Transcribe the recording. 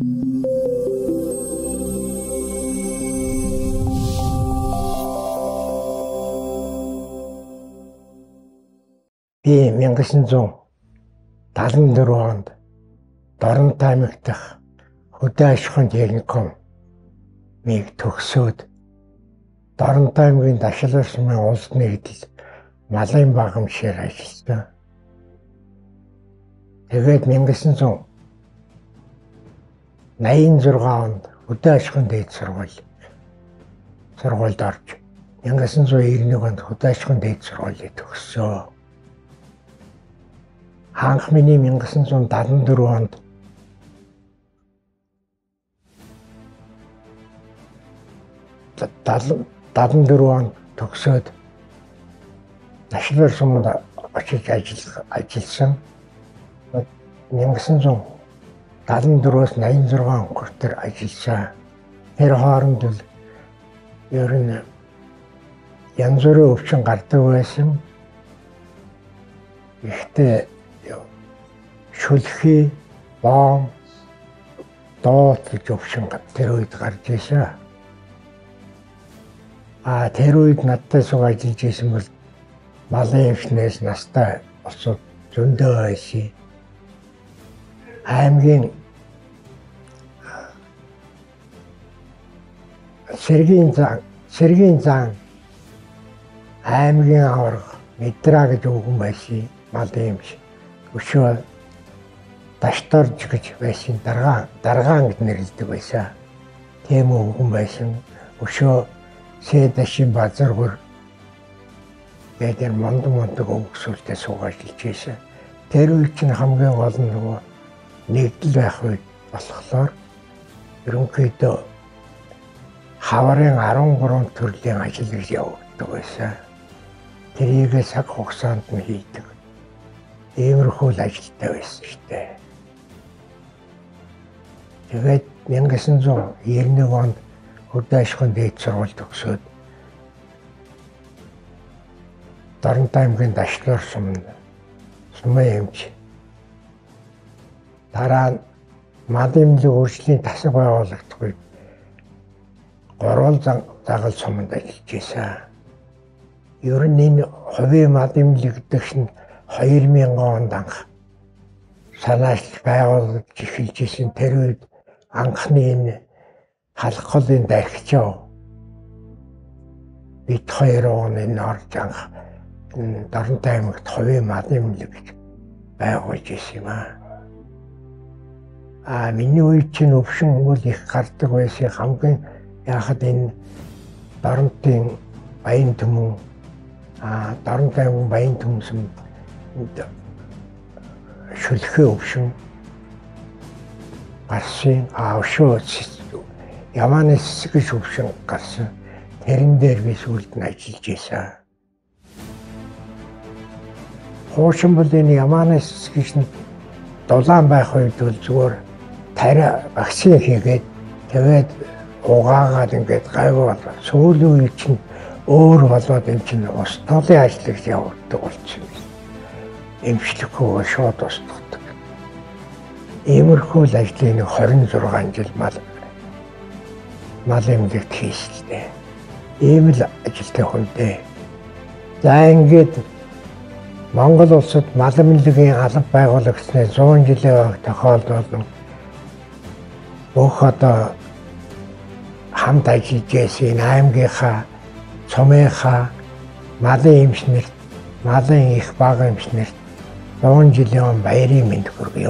Би 1974 онд Дорнод аймаг дахь хөдөө аж ахуйн техникумыг төгсөөд Дорнод аймгийн Дашилбар сумын улс нэгдэл малын багамшаар ажилласан. Тэгээд 1986 онд хөдөө аж ахуйн дээд сургуульд орж 1991 онд хөдөө аж ахуйн дээд сургуулийг төгссөн. Анх миний 1974 онд төгсөөд Дашилбар суманд очиж ажилласан. 1974-өөс 86 он хүртэл ажилласан. Тэр хооронд л ер нь янз бүрийн өвчин гардаг байсан. Гэхдээ шүлхий, боом, доот гэж өвчин тэр үед гарч ирсэн. А тэр үед надтай сууг ажиллаж исэн бол малын эмчнээс настай улсууд зөндөө байсан. Аймгийн Сэргийн зан аймгийн аварга Медра гэж өвгөн байсан малын эмч. Өшөө Дашторж гэж байсан, даргаан гэж нэрлэдэг байсан. Тийм өвгөн байсан. Өшөө Сэдашин базаргүр гэдэг мундаг өвгсүүлтэй сууг ажиллаж байсан. Тэр үед чинь хамгийн гол нь нөгөө нэгдэл байх үед болохоор ерөнхийдөө хаврын 13 төрлийн ажил гэж явагддаг байсан. Тэрийг цаг хугацаанд нь хийдэг. Иймэрхүү л ажилтай байсан шүү дээ. Тэгээд 1991 онд хөдөө аж ахуйн дээд сургууль төгсөөд Дорнод аймгийн Дашилбар сумын эмч, дараа нь малын эмнэлэг өөрчлөлийн тасаг байгуулагдах үед Гурвал загал суманд ажиллаж байсан. Ер нь энэ хувийн малын эмнэлэг гэдэг чинь 2000 онд анх санаачлж байгуулагдаж эхэлж исэн. Тэр үед анхны энэ халах голын дархичаа бид хоёр он энэ орж анх Дорнод аймагт хувийн малын эмнэлэг гэж байгуулж исэн юм аа. А миний үед чинь өвшин бол их гардаг байсан. Хамгийн яхад энэ Дорнодын Баян түмэн, Дорнод аймгийн Баян түмсэн шүлхээ өвшин гарсан. Өшөө Яманы цэцэг өвшин гарсан. Тэрэн дээр би сүүлд нь ажиллаж байсан. Хуучин бол энэ Яманы цэцэг нь дулаан байх үед бол зүгээр тариа вакцин хийгээд тэгээд угаагаад ингээд гайгүй болоо. Сүүлийн үед чинь өөр болоод энэ чинь ус толын ажил гэж явагддаг болсон. Эмчлэхгүй шууд устгадаг. Иймэрхүү л ажлыг нэг 26 жил мал эмнэлэгт хийсэн л дээ. Ийм л ажилтай хүн дээ. За ингээд Монгол улсад мал эмнэлгийн алба байгуулагчны 100 жилийн тохиолдол болон бүх одоо хамт ажиллаж байсан энэ аймгийнхаа, цумынхаа малын эмчнэрт, малын их бага эмчнэрт 100 жилийн баярын мэнд хүргье.